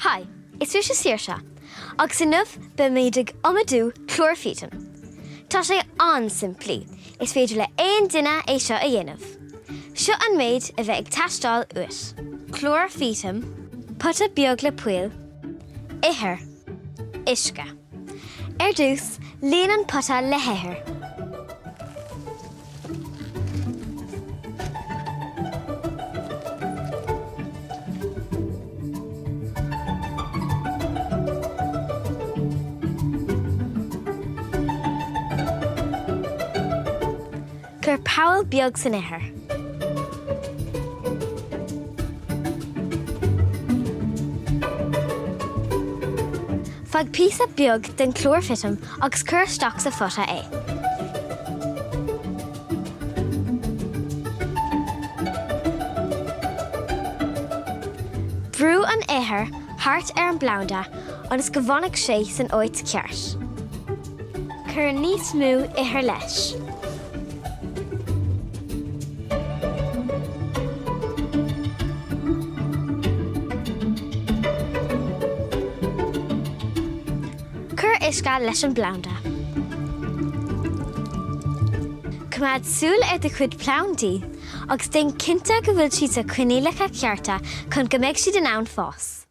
Hi, is mise Saoirse, agus inniu beimid ag iomadú clóraifíteam. Tá sé an-simplí, is féidir le aon duine é seo a dhéanamh. Seo an méid a bheidh ag teastáil uait. Clóraifíteam, pota beag le poill, ithir, uisce. Ar dtús, líon an pota le hithir. Cuir poll beag san ithir. Faigh píosa beag den chlóraifíteam agus cuir isteach sa phota é. Brú an ithir thart ar an bplanda ionas go bhfanfaidh sé san áit cheart. Cuir níos mó ithir leis. Cuir uisce leis an bplanda. Coimeád súil ar do chuid plandaí agus déan cinnte go bhfuil siad sna coinníollacha cearta chun go mbeidh siad in ann fás.